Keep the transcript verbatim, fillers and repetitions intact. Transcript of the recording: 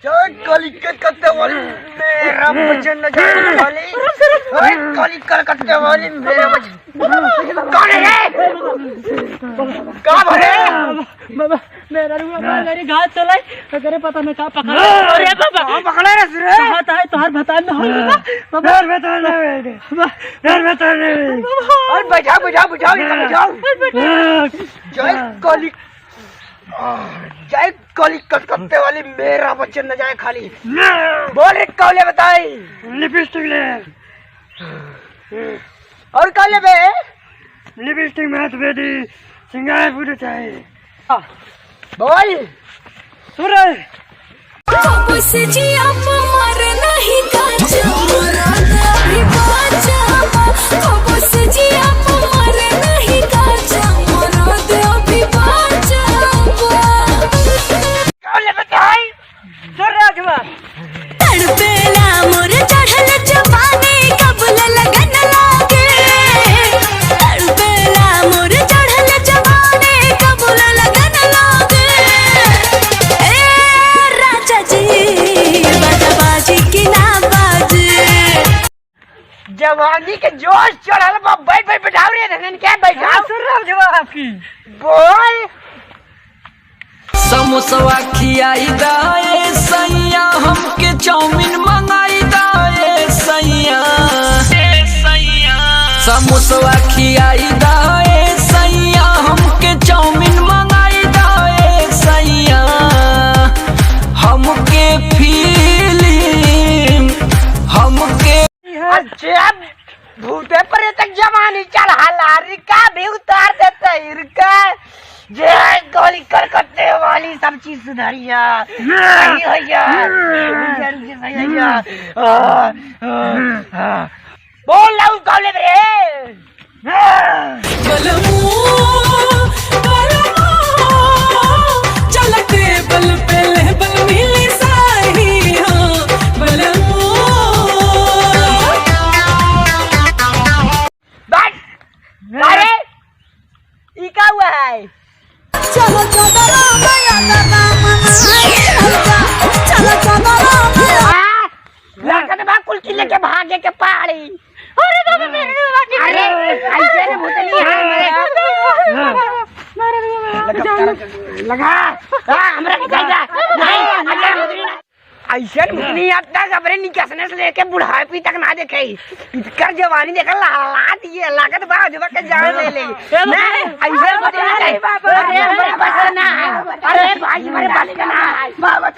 जय काली कलकत्ते वाली, मेरा वचन न जाए खाली। जय काली कलकत्ते वाली, मेरा वचन। कौन है रे? का बोले? बाबा, मेरा रुआ, मेरी गाय चलाई, तो करे पता न का पकड़। अरे बाबा। का पकड़े रे सुरे? कहाँ तो है तोहर भतार न होई बाबा? बाबा। तोहर भतार न होई रे। बाबा। तोहर भतार न होई। बाबा। अरे बैठाओ, बैठाओ, बैठाओ, इधर बैठाओ। अरे बैठाओ। जय काली, जय काली कलकत्ते वाली, मेरा वचन न जाए खाली। बोल रे, का ले बताई? लिपस्टिक ले। और का लेबे? लिपस्टिक, माथ बेदी, सिंगार पूरा चाही। हाँ। बोल। सुन रे। कबो से जिया पे मर नहीं काचा, मरद अभी बाचा बा। कबो से जिया पे मर नहीं काचा, मरद अभी बाचा बा। का लेबे बताई? सुन रे जुआ। तड़पेला मोर चढ़ल जवानी, कब ले लगन लागे। तड़पेला मोर चढ़ल जवानी, कब ले लगन लागे। ए राजा जी, बाजा बाजी कि ना बाजे। जवानी के जोश चढ़ल बा, बैठ, बैठ, बैठाओ रे, धनन के बैठाओ। हाँ, सुन रहा हूँ जवाब आपकी। बोल। समोसवा खियाई दा ए सैया, हमके चाउमीन मंगाई दा ए सैया। समोसवा खियाई दा ए सैया, हमके चाउमीन मंगाई दा ए सैया। हमके फिल्म, हमके अच्छा, भूते प्रेत के जवानी चढ़ाला, रिका भी उतार देते, रिका। जय काली कलकत्ते वाली, सब चीज सुधरिया। सही होइया। जरूर सही होइया। आ, आ, आ। बोल लऊ कौले रे। बलमू, बलमू, चल टेबल पे लेबल मिली साही हो, बलमू। बस। अरे, ई का हुआ है? चलो चदरा में अंदर राम, चलो चदरा में। आ, लागत बा कुल की लेके भागे के पाड़ी। अरे बाबा, मेरे को बाकी अरे, ऐसे रे भूतनी है, अरे। लगा, लगा। हाँ, हमरा के जाएगा। नहीं, अरे भूतनी ना। ऐसे भूतनी आज तक अपने निकसने से लेके बुढ़ापी तक ना देखे। इतकर जवानी देखा, लहला दिए, लागत बा, जब के जान ले ले। ए, नहीं, ऐसे भूतनी नहीं। बाबा, अरे, अरे, बस ना। अरे, भाई, मेरे बस के ना। बाबा,